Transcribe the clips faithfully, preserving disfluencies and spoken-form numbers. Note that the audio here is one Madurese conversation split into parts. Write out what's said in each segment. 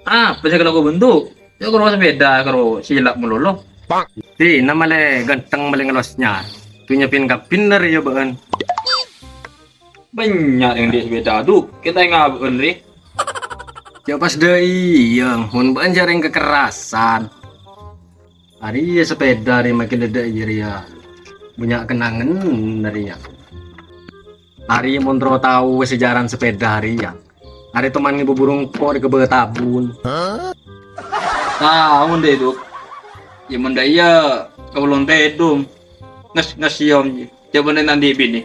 Apa sè kalako bhuntu? Yâ karo sepèda, karo silap malolo. Dina malè ghântheng malè ngelosnya. Dunnya pin kabinner yâ bâ'ân. Bânnya' rèng andi' sepèda, Du. Kita ngabâ'ân rè. Yâ pas dâ' iyâ, mon bâ'ân jhâ' rèng kekerasan. Arèya sepèda rè makin ledda' iyâ rèya. Bânnya' kenangan rèya. Arèya mon terro tao sejarah sepèda rèya. Arè toman ngèbubur engko' rè ka Batabun. Tao ndè, Du. Yâ mon dâ' iyâ, kaulon tèdung. Nges-, ngesiyom, jâ. Jhâ' bânnè nandi' binè.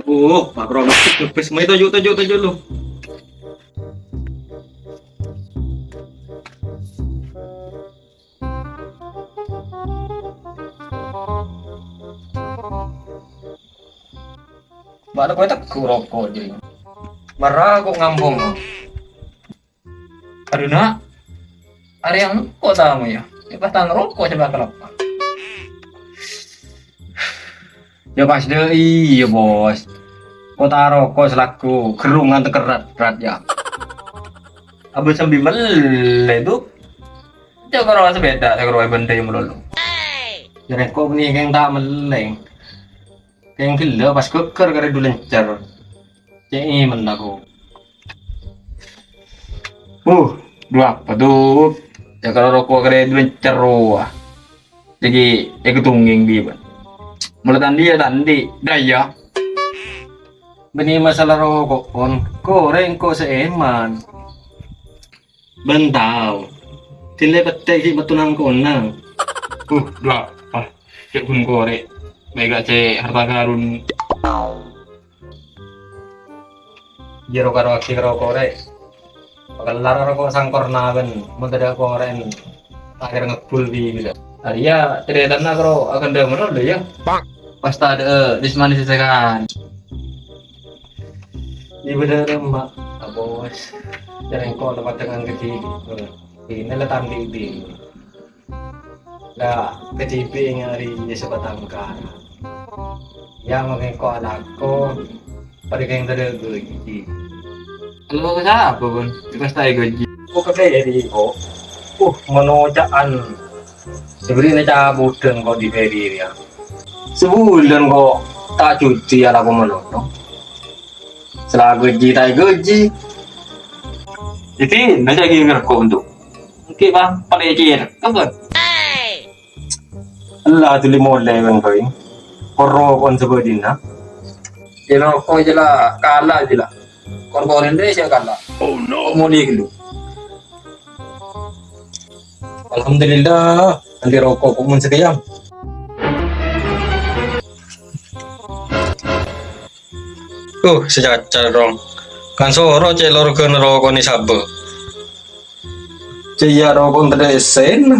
Uh, Pak Rono, bes, mai toju', toju', toju' lu. Bâ'na kowe teggu' roko', jârèya. Mara ko' ngambung. Adhu, Na'. Arèya engko' tamoyya. Yâ, pas tang roko' coba kelapa. Yâ, pas dâ' iyâ, Bos. Kota roko' salaku gerrungan tekerat-rat, yâ. Abâ' sambi mellè, Du. Jhâ' karo sepèda, sè karo bendai malolo. Jârèya engko' bânnè kèng ta' mellèng. Kèng ghellâ' pas ghâggâr karè du lèncèr. Cè' èmen tako'. Uh, du apa, Du? Jhâ' karo roko' karè du lèncèr rowa. Jârèya èketungngèng bi' bân. Mula tandi' yâ tandi', dâ' iyâ. Bânnè masalah roko'en, korè engko' sè èman. Bân tao. Dillè pettè' ghi' metto nang-konang. Uh, du apa? Cè' ghun korè. Bâi ka' cè' harta karun. Jârèya karo agi karo korè. Pakellar roko' sangkorna bân mon tadâ' korèn. Ta' kèra ngebbul bi' bilâ. Arèya carètana karo aghândhâ malolo yâ. Pas tadâ' lis-manis sè kan. Di bâdâ remma, Bos. Jârèya engko' la padâ ngan kadhibi'. Ina la tandi' bi'. La, kadhibi' ngari yâ sabatang kara. Yâ, mangkèn engko' alako, padâ kèng tadâ' ghâji. Alako ka sapa, Bun? Pas ta' èghâji. Ko' ka Peri, ko'. Uh, manoca'an. Sabârina cabudhân ko' di Peri rèya. Sabulân ko' ta' cuti alako malolo. Sala ghâji ta' èghâji. Iti, na ca'na ghi' ngerko' untuk. Enggi, Bang, palècèr. Kebun. Ella, dhuli molè, Bang, Bang. Koro kon sabâdina. Jela ko' jela kala jela. Kon koren deh, saya kala. Oh, no. Molè ghâllu. Alhamdulillah, andi' roko' ko' mon sakejjhâ'. Uh, sè caca, Rong. Kan soro cè' lorghâna roko'na sabâ. Cè' iyâ roko'na tadâ' èssèna.